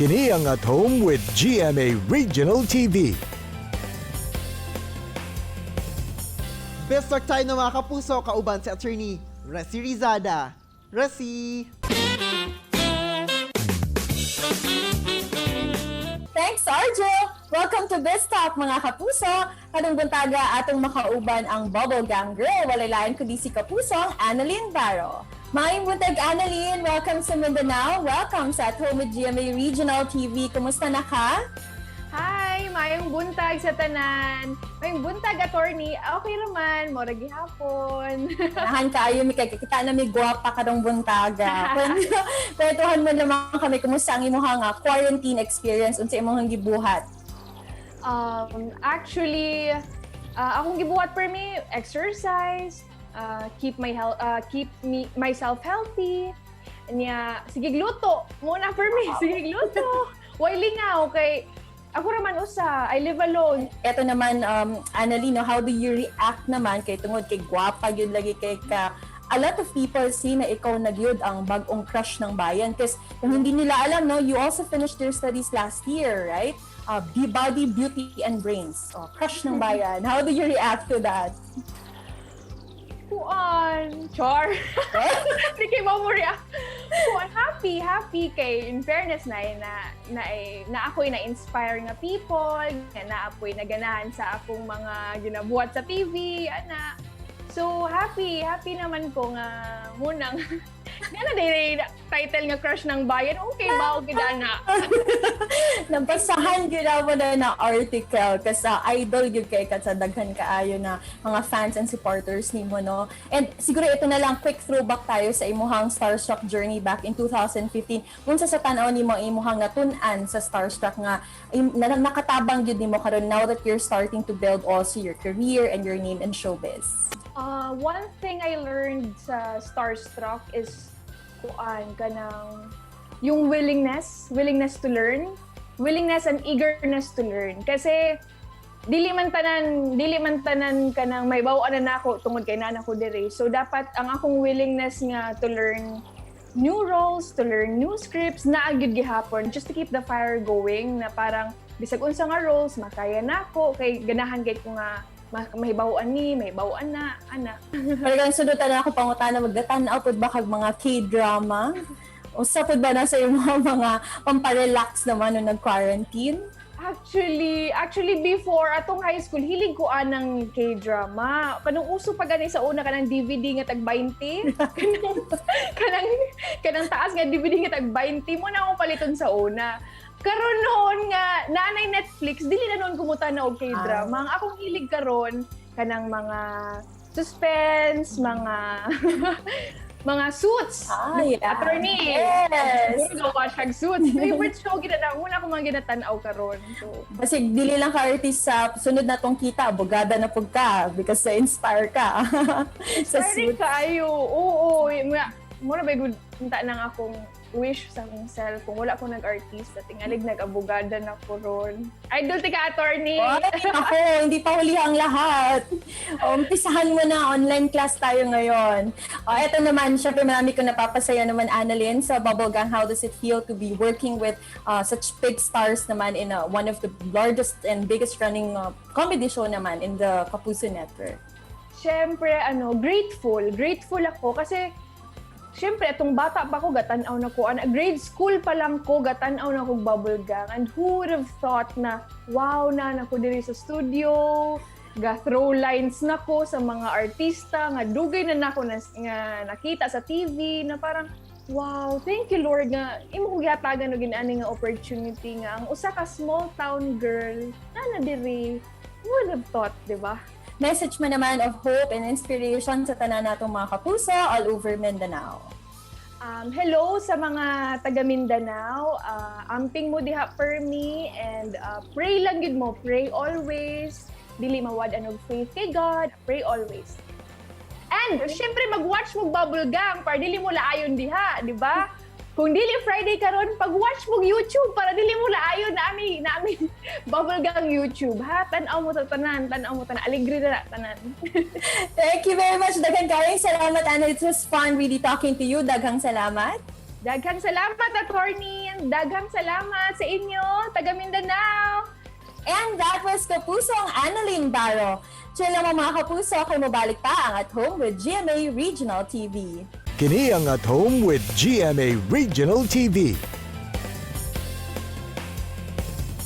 Kini ang At Home with GMA Regional TV. Best talk tayo ng mga kapuso, kauban si Attorney Resi Rizada. Resi! Thanks, Arjo! Welcome to Biz Talk, mga kapuso! Karong buntaga atong makauban ang Bubble Gang Girl. Walay lain kundi si kapusong Analyn Baro. Maayong buntag, Analyn! Welcome sa Mindanao. Welcome sa At Home with GMA Regional TV. Kumusta na ka? Hi! Maayong buntag sa tanan. Maayong buntag, attorney. Okay raman, mora gihapon. Nahan kaayo mi kay kita na mi gwapa karong buntaga. Kwentuhan mo naman kami kumusta ang imong nga quarantine experience, unsa imong gibuhat? Actually, akong gibuhat per me, exercise, keep my health, keep me myself healthy. Nya, sige luto. Muna per me, sige luto. Way lingaw kay ako raman usa, I live alone. Eto naman, Analyn, no, how do you react naman kay tungod kay gwapa gyud lagi kay ka? A lot of people see na ikaw na gyud ang bag-ong crush ng bayan kasi kung hindi nila alam, no, you also finished your studies last year, right? Body, Beauty and Brains. Oh, crush ng bayan. How do you react to that? Kuan, char. Di kay mo react. Kuan, happy, happy kay in fairness na na na, na ako'y na-inspire nga people, na na ako'y naganahan sa akong mga ginabuhat sa TV, ana. So happy, happy naman ko nga munang nga na day title nga crush ng bayan. Okay ba okay na? Nabasahan gyud mo na na article kasi idol gyud kay ka sa daghan kaayo na mga fans and supporters nimo, no? And siguro ito na lang, quick throwback tayo sa imuhang Starstruck journey back in 2015. Unsa sa tan-aw nimo ang imuhang natun-an sa Starstruck nga na, nakatabang gyud nimo karon now that you're starting to build also your career and your name in showbiz? One thing I learned sa Starstruck is kuan kanang yung willingness, willingness to learn, willingness and eagerness to learn. Kasi dili man tanan kanang may baw na nako tungod kay naa ko diri. So dapat ang akong willingness nga to learn new roles, to learn new scripts, naa gyud gihapon just to keep the fire going na parang bisag unsa nga roles makaya nako kay ganahan kay ko nga mahibaw-an ni, mahibaw-an na, ana. Talagang sunod na ako pangutana, magdatan-aw pud ba kag mga K-drama? Usa pud ba na sa imong mga pamparelax naman nung nag-quarantine? Actually before atong high school, hilig ko anang K-drama. Kanang uso pa gani sa una kanang DVD nga tag 20. Kanang taas nga DVD nga tag 20 mo na akong paliton sa una. Karon noon nga naanay Netflix, dili na noon kumuta na og K-drama. Ang akong hilig karon kanang mga suspense, mga Suits. Ah, yeah. Attorney. Yes. Siguro watch kag Suits. Favorite show gid na una ko mga ginatan-aw karon. So, Basig dili lang ka artist, sa sunod na tong kita, abogada na pud ka because na-inspire ka sa Inspiring Suits. kaayo. Oo, mura mura ba gud unta nang akong wish sa akong self kung wala ko nag-artista, tingalig nag-abogada na ko ron. Idol ti ka, attorney. Ay, ako, hindi pa huli ang lahat. O, umpisahan mo na, online class tayo ngayon. O, eto naman, syempre marami ko napapasaya naman, Analyn, sa Bubble Gang. How does it feel to be working with such big stars naman in one of the largest and biggest running comedy show naman in the Kapuso Network? Siyempre, ano, grateful. Grateful ako kasi siyempre, atong bata pa ko, gatan-aw na ko. Ana, grade school pa lang ko, gatan-aw na ko Bubble Gang. And who would have thought na, wow na, na ko diri sa studio, ga throw lines na ko sa mga artista, nga dugay na nako na, nga nakita sa TV, na parang, wow, thank you Lord nga imo ko gihatagan og ginaani nga opportunity nga ang usa ka small town girl na na diri. Who would have thought, di ba? Message mo naman of hope and inspiration sa tanan natong mga kapuso all over Mindanao. Hello sa mga taga Mindanao. Amping mo diha per me and pray lang gid mo. Pray always. Dili mawad-an og faith kay God. Pray always. And syempre mag-watch mo Bubble Gang para dili mo laayon diha, di ba? Kung dili Friday karon, pag-watch mo YouTube para dili mo laayon na ami Bubble Gang YouTube, ha. Tan-aw mo sa tanan, tan-aw mo tanan. Aligre na tanan. Thank you very much. Daghang kaayong salamat, Ana. It was fun really talking to you. Daghang salamat. Daghang salamat, Attorney! And daghang salamat sa inyo, taga Mindanao! And that was Kapusong Analyn Baro. Chill lang mo, mga kapuso, kay mobalik pa ang At Home with GMA Regional TV. Kini ang At Home with GMA Regional TV.